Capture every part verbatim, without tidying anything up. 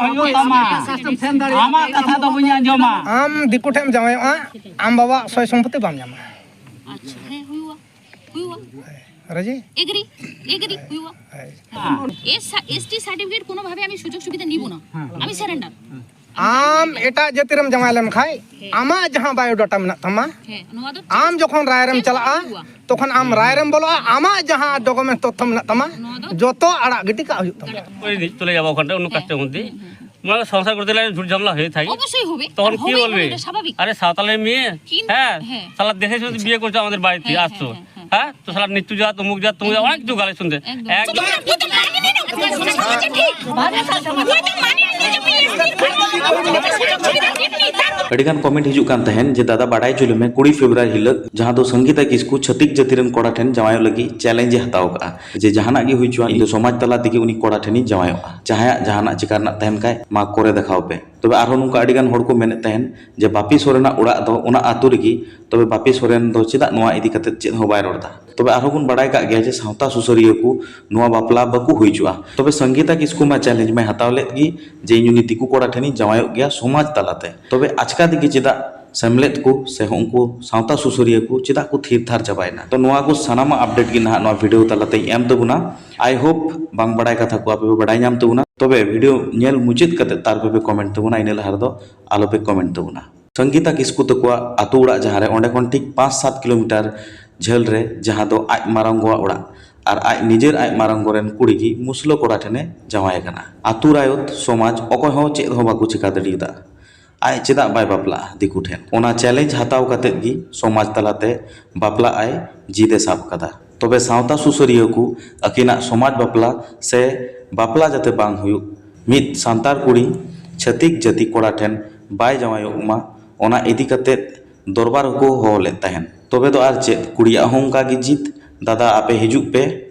ᱟᱸᱡᱚᱢ ᱛᱟᱢᱟ᱾ ᱟᱢᱟᱜ ᱠᱟᱛᱷᱟ ᱫᱚ ᱵᱟᱹᱧ ᱟᱸᱡᱚᱢᱟ᱾ ᱟᱢ ᱫᱤᱠᱩ ᱴᱷᱮᱱ ᱮᱢ ᱡᱟᱶᱟᱭᱚᱜᱼᱟ, ᱟᱢ ᱵᱟᱵᱟᱣᱟᱜ ᱥᱚᱭ ᱥᱚᱢᱯᱚᱛᱤ ᱵᱟᱢ ᱧᱟᱢᱟ᱾ ᱟᱪᱪᱷᱟ, ᱦᱮᱸ, ᱦᱩᱭᱩᱜᱼᱟ, ᱦᱩᱭᱩᱜᱼᱟ᱾ ᱨᱟᱡᱤ? এগ্রি, এগ্রি, ᱦᱩᱭᱩᱜᱼᱟ। ᱦᱳᱭ। এস, এসটি সার্টিফিকেট কোনোভাবে আমি সুযোগ সুবিধা নিব না, আমি সারেন্ডার। ᱟᱢ ᱮᱴᱟᱜ ᱡᱟᱹᱛᱤ ᱨᱮᱢ ᱡᱟᱶᱟᱭ ᱞᱮᱱ ᱠᱷᱟᱡ, ᱟᱢᱟᱜ ᱡᱟᱦᱟᱸ ᱵᱟᱭᱳᱰᱟᱴᱟ ᱢᱮᱱᱟᱜ ᱛᱟᱢᱟ, ᱦᱮᱸ, ᱱᱚᱣᱟ ᱫᱚ ᱟᱢ ᱡᱚᱠᱷᱚᱱ ᱨᱟᱭ ᱨᱮᱢ ᱪᱮᱫ ᱪᱟᱞᱟᱜᱼᱟ, ᱦᱩᱭᱩᱜᱼᱟ? ᱛᱚᱠᱷᱚᱱ ᱟᱢ ᱨᱟᱭ ᱨᱮᱢ ᱵᱚᱞᱚᱜᱼᱟ, ᱟᱢᱟᱜ ᱡᱟᱦᱟᱸ ᱰᱚᱠᱩᱢᱮᱱᱴ ᱛᱚᱛᱛᱷᱚ ᱢᱮᱱᱟᱜ ᱛᱟᱢᱟ, ᱱᱚᱣᱟ ᱫᱚ ᱡᱚᱛᱚ ᱟᱲᱟᱜ ᱜᱤᱰᱤ ᱠᱟᱜ ᱦᱩᱭᱩᱜ ᱛᱟᱢᱟ। ᱦᱮᱸ, ᱦᱮᱸ, ᱦᱮᱸ। মানে সংসার করতে গেলে ঝুট ঝামেলা হয়ে থাকে। অবশ্যই হবে। তখন কি হবে, বলবে? এটা স্বাভাবিক। আরে সাঁওতালের মেয়ে, কিন্তু, হ্যাঁ, হ্যাঁ। সালা দেশে শুধু বিয়ে করছে আমাদের বাড়িতে, হ্যাঁ, আসছো। হ্যাঁ, হ্যাঁ, হ্যাঁ। হ্যাঁ, তো সালা নিচু জাত, অমুক জাত, তমুক জাত, একদম। অনেক কিছু গালি শুনতে। একদম। একদম। ᱟᱹᱰᱤᱜᱟᱱ ᱠᱚᱢᱮᱱᱴ ᱦᱤᱡᱩᱜ ᱠᱟᱱ ᱛᱟᱦᱮᱱ ᱡᱮ, ᱫᱟᱫᱟ, ᱵᱟᱰᱟᱭ ᱦᱚᱪᱚ ᱞᱮᱢᱮ, ᱠᱩᱲᱤ ᱯᱷᱮᱵᱽᱨᱩᱣᱟᱨᱤ ᱦᱤᱞᱳᱜ ᱡᱟᱦᱟᱸ ᱫᱚ ᱥᱚᱝᱜᱤᱛᱟ ᱠᱤᱥᱠᱩ ᱪᱷᱟᱹᱛᱤᱠ ᱡᱟᱹᱛᱤ ᱨᱮᱱ ᱠᱚᱲᱟ ᱴᱷᱮᱱ ᱡᱟᱶᱟᱭᱚᱜ ᱞᱟᱹᱜᱤᱫ ᱪᱮᱞᱮᱧᱡᱽ ᱮ ᱦᱟᱛᱟᱣ ᱠᱟᱜᱼᱟ, ᱡᱮ ᱡᱟᱦᱟᱱᱟᱜ ᱜᱮ ᱦᱩᱭ ᱦᱚᱪᱚᱣᱟᱱ, ᱤᱧ ᱫᱚ ᱥᱚᱢᱟᱡᱽ ᱛᱟᱞᱟ ᱛᱮᱜᱮ ᱩᱱᱤ ᱠᱚᱲᱟ ᱴᱷᱮᱱᱤᱧ ᱡᱟᱶᱟᱭᱚᱜᱼᱟ᱾ ᱡᱟᱦᱟᱸᱭᱟᱜ ᱡᱟᱦᱟᱱᱟᱜ ᱪᱤᱠᱟ ᱨᱮᱱᱟᱜ ᱛᱟᱦᱮᱱ ᱠᱷᱟᱡ, ᱢᱟ ᱠᱚᱨᱮ ᱫᱮᱠᱷᱟᱣ ᱯᱮ᱾ ᱛᱚᱵᱮ ᱟᱨᱦᱚᱸ ᱱᱚᱝᱠᱟ ᱟᱹᱰᱤᱜᱟᱱ ᱦᱚᱲ ᱠᱚ ᱢᱮᱱᱮᱫ ᱛᱟᱦᱮᱱ ᱡᱮ, ᱵᱟᱯᱤ ᱥᱚᱨᱮᱱᱟᱜ ᱚᱲᱟᱜ ᱫᱚ ᱚᱱᱟ ᱟᱹᱛᱩ ᱨᱮᱜᱮ, ᱛᱚᱵᱮ ᱵᱟᱯᱤ ᱥᱚᱨᱮᱱ ᱫᱚ ᱪᱮᱫᱟᱜ ᱱᱚᱣᱟ ᱤᱫᱤ ᱠᱟᱛᱮ ᱪᱮᱫ ᱦᱚᱸ ᱵᱟᱭ ᱨᱚᱲ ᱮᱫᱟ? ᱛᱚᱵᱮ ᱟᱨᱦᱚᱸ ᱵᱚᱱ ᱵᱟᱲᱟᱭ ᱠᱟᱜ ᱜᱮᱭᱟ ᱡᱮ ᱥᱟᱶᱛᱟ ᱥᱩᱥᱟᱹᱨᱤᱭᱟᱹ ᱠᱚ ᱱᱚᱣᱟ ᱵᱟᱯᱞᱟ ᱵᱟᱠᱚ ᱦᱩᱭ ᱦᱚᱪᱚᱜᱼᱟ᱾ ᱛᱚᱵᱮ ᱥᱚᱝᱜᱤᱛᱟ ᱠᱤᱥᱠᱩ ᱢᱟ ᱪᱮᱞᱮᱧᱡᱽ ᱢᱟᱭ ᱦᱟᱛᱟᱣ ᱞᱮᱫ ᱜᱮ ᱡᱮ ᱤᱧ ᱩᱱᱤ ᱫᱤᱠᱩ ᱠᱚᱲᱟ ᱴᱷᱮᱱᱤᱧ ᱡᱟᱶᱟᱭᱚᱜ ᱜᱮᱭᱟ ᱥᱚᱢᱟᱡᱽ ᱛᱟᱞᱟᱛᱮ᱾ ᱛᱚᱵᱮ ᱟᱪᱠᱟ ᱛᱮᱜᱮ ᱪᱮᱫᱟᱜ ᱥᱮᱢᱞᱮᱫ ᱠᱚ ᱥᱮ ᱩᱱᱠᱩ ᱥᱟᱶᱛᱟ ᱥᱩᱥᱟᱹᱨᱤᱭᱟᱹ ᱠᱚ ᱪᱮᱫᱟᱜ ᱠᱚ ᱛᱷᱤᱨ ᱛᱷᱟᱨ ᱪᱟᱵᱟᱭᱮᱱᱟ? ᱛᱚ ᱱᱚᱣᱟ ᱠᱚ ᱥᱟᱱᱟᱢᱟᱜ ᱟᱯᱰᱮᱴ ᱜᱮ ᱱᱟᱦᱟᱜ ᱱᱚᱣᱟ ᱵᱷᱤᱰᱤᱭᱳ ᱛᱟᱞᱟᱛᱮᱧ ᱮᱢ ᱛᱟᱵᱚᱱᱟ᱾ I hope ᱵᱟᱝ ᱵᱟᱲᱟᱭ ᱠᱟᱛᱷᱟ ᱠᱚ ᱟᱯᱮ ᱯᱮ ᱵᱟᱲᱟᱭ ᱧᱟᱢ ᱛᱟᱵᱚᱱᱟ᱾ ᱛᱚᱵᱮ ᱵᱷᱤᱰᱤᱭᱳ ᱧᱮᱞ ᱢᱩᱪᱟᱹᱫ ᱠᱟᱛᱮ ᱛᱟᱨᱯᱚᱨᱮ ᱯᱮ ᱠᱚᱢᱮᱱᱴ ᱛᱟᱵᱚᱱᱟ, ᱤᱱᱟᱹ ᱞᱟᱦᱟ ᱨᱮᱫᱚ ᱟᱞᱚᱯᱮ ᱠᱚᱢᱮᱱᱴ ᱛᱟᱵᱚᱱᱟ᱾ ᱥᱚᱝᱜᱤᱛᱟ ᱠᱤᱥᱠᱩ ᱛᱟᱠᱚᱣᱟᱜ ᱟᱛᱳ ᱚᱲᱟᱜ ᱡᱟᱦᱟᱸ ᱨᱮ, ᱚᱸᱰᱮ ᱠᱷᱚᱱ ᱴᱷᱤᱠ ᱯᱟᱸᱪ ᱥᱟᱛ ᱠᱤᱞᱳᱢᱤᱴᱟᱨ ᱡᱷᱟᱹᱞ ᱨᱮ, ᱡᱟᱦᱟᱸ ᱫᱚ ᱟᱡ ᱢᱟᱨᱟᱝ ᱜᱚᱣᱟᱜ ᱚᱲᱟᱜ ᱟᱨ ᱟᱡ ᱱᱤᱡᱮᱨ ᱟᱡ ᱢᱟᱨᱟᱝ ᱜᱚ ᱨᱮᱱ ᱠᱩᱲᱤ ᱜᱮ ᱢᱩᱥᱞᱟᱹ ᱠᱚᱲᱟ ᱴᱷᱮᱱᱮ ᱡᱟᱶᱟᱭ ᱟᱠᱟᱱᱟ᱾ ᱟᱛᱳ ᱨᱟᱭᱚᱛ ᱥᱚᱢᱟᱡᱽ ᱚᱠᱚᱭ ᱦᱚᱸ ᱪᱮᱫ ᱦᱚᱸ ᱵᱟᱠᱚ ᱪᱮᱠᱟ ᱫᱟᱲᱮᱭᱟᱫᱟ᱾ ᱟᱡ ᱪᱮᱫᱟᱜ ᱵᱟᱭ ᱵᱟᱯᱞᱟᱜᱼᱟ ᱫᱤᱠᱩ ᱴᱷᱮᱱ? ᱚᱱᱟ ᱪᱮᱞᱮᱧᱡᱽ ᱦᱟᱛᱟᱣ ᱠᱟᱛᱮᱫ ᱜᱮ ᱥᱚᱢᱟᱡᱽ ᱛᱟᱞᱟᱛᱮ ᱵᱟᱯᱞᱟᱜ ᱟᱭ ᱡᱤᱫ ᱮ ᱥᱟᱵ ᱠᱟᱫᱟ᱾ ᱛᱚᱵᱮ ᱥᱟᱶᱛᱟ ᱥᱩᱥᱟᱹᱨᱤᱭᱟᱹ ᱠᱚ ᱟᱹᱠᱤᱱᱟᱜ ᱥᱚᱢᱟᱡᱽ ᱵᱟᱯᱞᱟ ᱥᱮ ᱵᱟᱯᱞᱟ ᱡᱟᱛᱮ ᱵᱟᱝ ᱦᱩᱭᱩᱜ, ᱢᱤᱫ ᱥᱟᱱᱛᱟᱲ ᱠᱩᱲᱤ ᱪᱷᱟᱹᱛᱤᱠ ᱡᱟᱹᱛᱤ ᱠᱚᱲᱟ ᱴᱷᱮᱱ ᱵᱟᱭ ᱡᱟᱶᱟᱭᱚᱜ ᱢᱟ, ᱚᱱᱟ ᱤᱫᱤ ᱠᱟᱛᱮᱫ ᱫᱚᱨᱵᱟᱨ ᱦᱚᱸᱠᱚ ᱦᱚᱦᱚ ᱞᱮᱫ ᱛᱟᱦᱮᱱ᱾ ᱛᱚᱵᱮ ᱫᱚ ᱟᱨ ᱪᱮᱫ, ᱠᱩᱲᱤᱭᱟᱜ ᱦᱚᱸ ᱚᱱᱠᱟ ᱜᱮ ᱡᱤᱫ, "ᱫᱟᱫᱟ, ᱟᱯᱮ ᱦᱤᱡᱩᱜ ᱯᱮ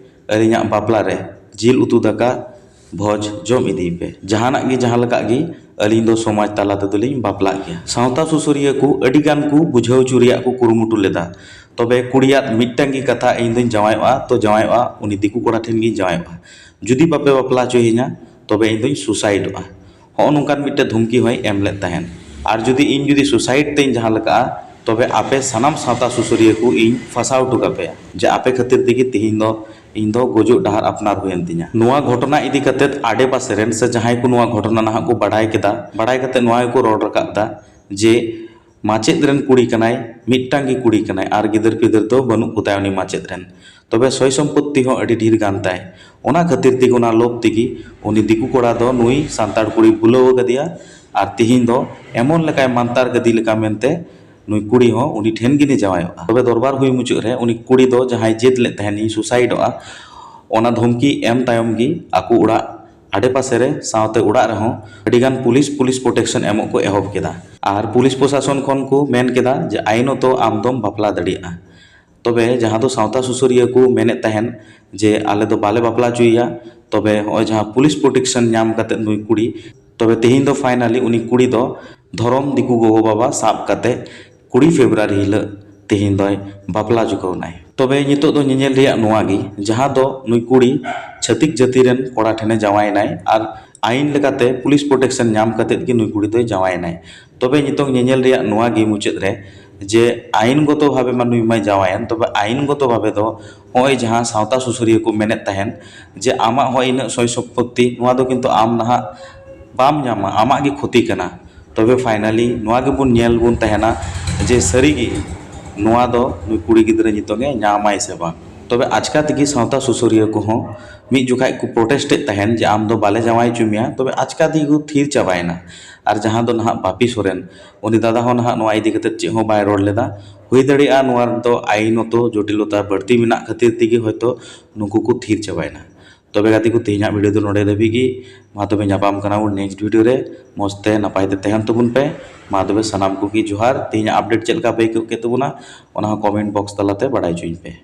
ᱟᱹᱞᱤᱧᱟᱜ ᱵᱟᱯᱞᱟ ᱨᱮ, ᱡᱤᱞ ᱩᱛᱩ ᱫᱟᱠᱟ ᱵᱷᱚᱡᱽ ᱡᱚᱢ ᱤᱫᱤᱭ ᱯᱮ, ᱡᱟᱦᱟᱱᱟᱜ ᱜᱮ ᱡᱟᱦᱟᱸ ᱞᱮᱠᱟᱜ ᱜᱮ, ᱟᱹᱞᱤᱧ ᱫᱚ ᱥᱚᱢᱟᱡᱽ ᱛᱟᱞᱟ ᱛᱮᱫᱚ ᱞᱤᱧ ᱵᱟᱯᱞᱟᱜ ᱜᱮᱭᱟ᱾" ᱥᱟᱶᱛᱟ ᱥᱩᱥᱟᱹᱨᱤᱭᱟᱹ ᱠᱚ ᱟᱹᱰᱤ ᱜᱟᱱ ᱠᱚ ᱵᱩᱡᱷᱟᱹᱣ ᱦᱚᱪᱚ ᱨᱮᱭᱟᱜ ᱠᱚ ᱠᱩᱨᱩᱢᱩᱴᱩ ᱞᱮᱫᱟ᱾ ᱛᱚᱵᱮ ᱠᱩᱲᱤᱭᱟᱜ ᱢᱤᱫᱴᱟᱝ ᱜᱮ ᱠᱟᱛᱷᱟ, "ᱤᱧ ᱫᱚᱧ ᱡᱟᱶᱟᱭᱚᱜᱼᱟ, ᱛᱚ ᱡᱟᱶᱟᱭᱚᱜᱼᱟ, ᱩᱱᱤ ᱫᱤᱠᱩ ᱠᱚᱲᱟ ᱴᱷᱮᱱ ᱜᱤᱧ ᱡᱟᱶᱟᱭᱚᱜᱼᱟ᱾ ᱡᱩᱫᱤ ᱵᱟᱯᱮ ᱵᱟᱯᱞᱟ ᱦᱚᱪᱚᱭᱤᱧᱟ, ᱛᱚᱵᱮ ᱤᱧ ᱫᱚᱧ ᱥᱩᱥᱟᱭᱤᱰᱚᱜᱼᱟ᱾" ᱦᱚᱸᱜᱼᱚ ᱱᱚᱝᱠᱟᱱ ᱢᱤᱫᱴᱮᱱ ᱫᱷᱩᱢᱠᱤ ᱦᱚᱸᱭ ᱮᱢ ᱞᱮᱫ ᱛᱟᱦᱮᱸᱫ᱾ ᱟᱨ ᱡᱩᱫᱤ ᱤᱧ ᱡᱩᱫᱤ ᱥᱩᱥᱟᱭᱤᱰ ᱛᱮᱧ ᱡᱟᱦᱟᱸ ᱞᱮᱠᱟᱜᱼᱟ, ᱛᱚᱵᱮ ᱟᱯᱮ ᱥᱟᱱᱟᱢ ᱥᱟᱶᱛᱟ ᱥᱩᱥᱟᱹᱨᱤᱭᱟᱹ ᱠᱚ ᱤᱧ ᱯᱷᱟᱸᱥᱟᱣ ᱦᱚᱴᱚ ᱠᱟᱯᱮᱭᱟ, ᱡᱮ ᱟᱯᱮ ᱠᱷᱟᱹᱛᱤᱨ ᱛᱮᱜᱮ ᱛᱤᱦᱤᱧ ᱫᱚ ᱤᱧ ᱫᱚ ᱜᱩᱡᱩᱜ ᱰᱟᱦᱟᱨ ᱟᱯᱱᱟᱨ ᱦᱩᱭᱮᱱ ᱛᱤᱧᱟ᱾ ᱱᱚᱣᱟ ᱜᱷᱚᱴᱚᱱᱟ ᱤᱫᱤ ᱠᱟᱛᱮᱫ ᱟᱰᱮ ᱯᱟᱥᱮ ᱨᱮᱱ ᱥᱮ ᱡᱟᱦᱟᱸᱭ ᱠᱚ ᱱᱚᱣᱟ ᱜᱷᱚᱴᱚᱱᱟ ᱱᱟᱦᱟᱜ ᱠᱚ ᱵᱟᱰᱟᱭ ᱠᱮᱫᱟ, ᱵᱟᱰᱟᱭ ᱠᱟᱛᱮᱫ ᱱᱚᱣᱟ ᱜᱮᱠᱚ ᱨᱚᱲ ᱨᱟᱠᱟᱵ ᱮᱫᱟ ᱡᱮ ᱢᱟᱪᱮᱫ ᱨᱮᱱ ᱠᱩᱲᱤ ᱠᱟᱱᱟᱭ, ᱢᱤᱫᱴᱟᱝ ᱜᱮ ᱠᱩᱲᱤ ᱠᱟᱱᱟᱭ ᱟᱨ ᱜᱤᱫᱟᱹᱨ ᱯᱤᱫᱟᱹᱨ ᱫᱚ ᱵᱟᱹᱱᱩᱜ ᱠᱚᱛᱟᱭᱟ ᱩᱱᱤ ᱢᱟᱪᱮᱫ ᱨᱮᱱ᱾ ᱛᱚᱵᱮ ᱥᱚᱭ ᱥᱚᱢᱯᱚᱛᱛᱤ ᱦᱚᱸ ᱟᱹᱰᱤ ᱰᱷᱮᱨ ᱜᱟᱱ ᱛᱟᱭ᱾ ᱚᱱᱟ ᱠᱷᱟᱹᱛᱤᱨ ᱛᱮᱜᱮ, ᱚᱱᱟ ᱞᱳᱵᱷ ᱛᱮᱜᱮ ᱩᱱᱤ ᱫᱤᱠᱩ ᱠᱚᱲᱟ ᱫᱚ ᱱᱩᱭ ᱥᱟᱱᱛᱟᱲ ᱠᱩᱲᱤ ᱵᱷᱩᱞᱟᱹᱣ ᱟᱠᱟᱫᱮᱭᱟ ᱟᱨ ᱛᱤᱦᱤᱧ ᱫᱚ ᱮᱢᱚᱱ ᱞᱮᱠᱟᱭ ᱢᱟᱱᱛᱟᱨ ᱠᱟᱫᱮ ᱞᱮᱠᱟ ᱢᱮᱱᱛᱮ ᱱᱩᱭ ᱠᱩᱲᱤ ᱦᱚᱸ ᱩᱱᱤ ᱴᱷᱮᱱ ᱜᱮ ᱡᱟᱶᱟᱭᱚᱜᱼᱟ᱾ ᱛᱚᱵᱮ ᱫᱚᱨᱵᱟᱨ ᱦᱩᱭ ᱢᱩᱪᱟᱹᱫ ᱨᱮ ᱩᱱᱤ ᱠᱩᱲᱤ ᱫᱚ ᱡᱟᱦᱟᱸᱭ ᱡᱮᱫ ᱞᱮᱫ ᱛᱟᱦᱮᱱ ᱤᱧ ᱥᱩᱥᱟᱭᱤᱰᱚᱜᱼᱟ, ᱚᱱᱟ ᱫᱷᱚᱢᱠᱤ ᱮᱢ ᱛᱟᱭᱚᱢ ᱜᱮ ᱟᱠᱚ ᱚᱲᱟᱜ ᱟᱰᱮᱯᱟᱥᱮ ᱨᱮ ᱥᱟᱶᱛᱮ ᱚᱲᱟᱜ ᱨᱮᱦᱚᱸ ᱟᱹᱰᱤᱜᱟᱱ ᱯᱩᱞᱤᱥ, ᱯᱩᱞᱤᱥ ᱯᱨᱚᱴᱮᱠᱥᱚᱱ ᱮᱢᱚᱜ ᱠᱚ ᱮᱦᱚᱵ ᱠᱮᱫᱟ᱾ ᱟᱨ ᱯᱩᱞᱤᱥ ᱯᱨᱚᱥᱟᱥᱚᱱ ᱠᱷᱚᱱ ᱠᱚ ᱢᱮᱱ ᱠᱮᱫᱟ ᱡᱮ ᱟᱭᱤᱱᱚᱛᱚ ᱟᱢ ᱫᱚᱢ ᱵᱟᱯᱞᱟ ᱫᱟᱲᱮᱭᱟᱜᱼᱟ᱾ ᱛᱚᱵᱮ ᱡᱟᱦᱟᱸ ᱫᱚ ᱥᱟᱶᱛᱟ ᱥᱩᱥᱟᱹᱨᱤᱭᱟᱹ ᱠᱚ ᱢᱮᱱᱮᱫ ᱛᱟᱦᱮᱱ ᱡᱮ ᱟᱞᱮ ᱫᱚ ᱵᱟᱞᱮ ᱵᱟᱯᱞᱟ ᱦᱚᱪᱚᱭᱮᱭᱟ, ᱛᱚᱵᱮ ᱦᱚᱸᱜᱼᱚᱭ ᱡᱟᱦᱟᱸ ᱯᱩᱞᱤᱥ ᱯᱨᱚᱴᱮᱠᱥᱚᱱ ᱧᱟᱢ ᱠᱟᱛᱮᱫ ᱱᱩᱭ ᱠᱩᱲᱤ, ᱛᱚᱵᱮ ᱛᱮᱦᱮᱧ ᱫᱚ ᱯᱷᱟᱭᱱᱟᱞᱤ ᱩᱱᱤ ᱠᱩᱲᱤ ᱫᱚ ᱫᱷᱚᱨᱚᱢ ᱫᱤᱠᱩ ᱜᱚᱜᱚ ᱵᱟᱵᱟ ᱥᱟᱵ ᱠᱟᱛᱮᱫ ᱠᱩᱲᱤ ᱯᱷᱮᱵᱽᱨᱩᱣᱟᱨᱤ ᱦᱤᱞᱳᱜ ᱛᱮᱦᱮᱧ ᱫᱚᱭ ᱵᱟᱯᱞᱟ ᱦᱚᱪᱚ ᱠᱟᱣᱱᱟᱭ᱾ ᱛᱚᱵᱮ ᱱᱤᱛᱚᱜ ᱫᱚ ᱧᱮᱧᱮᱞ ᱨᱮᱭᱟᱜ ᱱᱚᱣᱟ ᱜᱮ, ᱡᱟᱦᱟᱸ ᱫᱚ ᱱᱩᱭ ᱠᱩᱲᱤ ᱪᱷᱟᱹᱛᱤᱠ ᱡᱟᱹᱛᱤ ᱨᱮᱱ ᱠᱚᱲᱟ ᱴᱷᱮᱱᱮ ᱡᱟᱶᱟᱭᱮᱱᱟᱭ ᱟᱨ ᱟᱭᱤᱱ ᱞᱮᱠᱟᱛᱮ ᱯᱩᱞᱤᱥ ᱯᱨᱚᱴᱮᱠᱥᱚᱱ ᱧᱟᱢ ᱠᱟᱛᱮᱫ ᱜᱮ ᱱᱩᱭ ᱠᱩᱲᱤ ᱫᱚᱭ ᱡᱟᱶᱟᱭᱮᱱᱟᱭ᱾ ᱛᱚᱵᱮ ᱱᱤᱛᱚᱜ ᱧᱮᱧᱮᱞ ᱨᱮᱭᱟᱜ ᱱᱚᱣᱟ ᱜᱮ ᱢᱩᱪᱟᱹᱫ ᱨᱮ ᱡᱮ ᱟᱭᱤᱱᱜᱚᱛᱚ ᱵᱷᱟᱵᱮ ᱢᱟ ᱱᱩᱭ ᱢᱟᱭ ᱡᱟᱶᱟᱭᱮᱱ, ᱛᱚᱵᱮ ᱟᱭᱤᱱᱜᱚᱛᱚ ᱵᱷᱟᱵᱮ ᱫᱚ ᱱᱚᱜᱼᱚᱭ ᱡᱟᱦᱟᱸ ᱥᱟᱶᱛᱟ ᱥᱩᱥᱟᱹᱨᱤᱭᱟᱹ ᱠᱚ ᱢᱮᱱᱮᱫ ᱛᱟᱦᱮᱱ ᱡᱮ ᱟᱢᱟᱜ ᱦᱚᱸ ᱤᱱᱟᱹᱜ ᱥᱚᱭ ᱥᱚᱢᱯᱚᱛᱛᱤ, ᱱᱚᱣᱟ ᱫᱚ ᱠᱤᱱᱛᱩ ᱟᱢ ᱱᱟᱦᱟᱜ ᱵᱟᱢ ᱧᱟᱢᱟ, ᱟᱢᱟᱜ ᱜᱮ ᱠᱷᱚᱛᱤ ᱠᱟᱱᱟ᱾ ᱛᱚᱵᱮ ᱯᱷᱟᱭᱱᱟᱞᱤ ᱱᱚᱣᱟ ᱜᱮᱵᱚᱱ ᱧᱮᱞ ᱵᱚᱱ ᱛᱟᱦᱮᱱᱟ ᱡᱮ ᱥᱟᱹᱨᱤᱜᱮ ᱱᱚᱣᱟ ᱫᱚ ᱱᱩᱭ ᱠᱩᱲᱤ ᱜᱤᱫᱽᱨᱟᱹ ᱱᱤᱛᱚᱜ ᱮ ᱧᱟᱢᱟᱭ ᱥᱮ ᱵᱟᱝ᱾ ᱛᱚᱵᱮ ᱟᱪᱠᱟ ᱛᱮᱜᱮ ᱥᱟᱶᱛᱟ ᱥᱩᱥᱟᱹᱨᱤᱭᱟᱹ ᱠᱚᱦᱚᱸ ᱢᱤᱫ ᱡᱚᱠᱷᱟᱡ ᱠᱚ ᱯᱨᱚᱴᱮᱥᱴ ᱮᱫ ᱛᱟᱦᱮᱱ ᱡᱮ ᱟᱢ ᱫᱚ ᱵᱟᱞᱮ ᱡᱟᱶᱟᱭ ᱦᱚᱪᱚ ᱢᱮᱭᱟ, ᱛᱚᱵᱮ ᱟᱪᱠᱟ ᱛᱮᱜᱮ ᱠᱚ ᱛᱷᱤᱨ ᱪᱟᱵᱟᱭᱮᱱᱟ᱾ ᱟᱨ ᱡᱟᱦᱟᱸ ᱫᱚ ᱱᱟᱦᱟᱜ ᱵᱟᱯᱤ ᱥᱚᱨᱮᱱ, ᱩᱱᱤ ᱫᱟᱫᱟ ᱦᱚᱸ ᱱᱟᱦᱟᱜ ᱱᱚᱣᱟ ᱤᱫᱤ ᱠᱟᱛᱮᱫ ᱪᱮᱫ ᱦᱚᱸ ᱵᱟᱭ ᱨᱚᱲ ᱞᱮᱫᱟ᱾ ᱦᱩᱭ ᱫᱟᱲᱮᱭᱟᱜᱼᱟ ᱱᱚᱣᱟ ᱨᱮᱫᱚ ᱟᱭᱤᱱᱚᱛᱚ ᱡᱚᱴᱤᱞᱚᱛᱟ ᱵᱟᱹᱲᱛᱤ ᱢᱮᱱᱟᱜ ᱠᱷᱟᱹᱛᱤᱨ ᱛᱮᱜᱮ ᱦᱚᱭᱛᱳ ᱱᱩᱠᱩ ᱠᱚ ᱛᱷᱤᱨ ᱪᱟᱵᱟᱭᱮᱱᱟ᱾ ᱛᱚᱵᱮ ᱜᱟᱛᱮ ᱠᱚ, ᱛᱮᱦᱮᱧᱟᱜ ᱵᱷᱤᱰᱤᱭᱳ ᱫᱚ ᱱᱚᱰᱮ ᱫᱷᱟᱹᱵᱤᱡ ᱜᱮ᱾ ᱢᱟ ᱛᱚᱵᱮ ᱧᱟᱯᱟᱢ ᱠᱟᱱᱟ ᱵᱚᱱ ᱱᱮᱠᱥᱴ ᱵᱷᱤᱰᱤᱭᱳ ᱨᱮ᱾ ᱢᱚᱡᱽ ᱛᱮ ᱱᱟᱯᱟᱭ ᱛᱮ ᱛᱟᱦᱮᱱ ᱛᱟᱵᱚᱱ ᱯᱮ᱾ ᱢᱟ ᱛᱚᱵᱮ ᱥᱟᱱᱟᱢ ᱠᱚᱜᱮ ᱡᱚᱦᱟᱨ᱾ ᱛᱮᱦᱮᱧᱟᱜ ᱟᱯᱰᱮᱴ ᱪᱮᱫ ᱞᱮᱠᱟ ᱯᱮ ᱟᱹᱭᱠᱟᱹᱣ ᱠᱮᱫ ᱛᱟᱵᱚᱱᱟ, ᱚᱱᱟ ᱦᱚᱸ ᱠᱚᱢᱮᱱᱴ ᱵᱚᱠᱥ ᱛᱟᱞᱟᱛᱮ ᱵᱟᱲᱟᱭ ᱦᱚᱪᱚᱧ ᱯᱮ᱾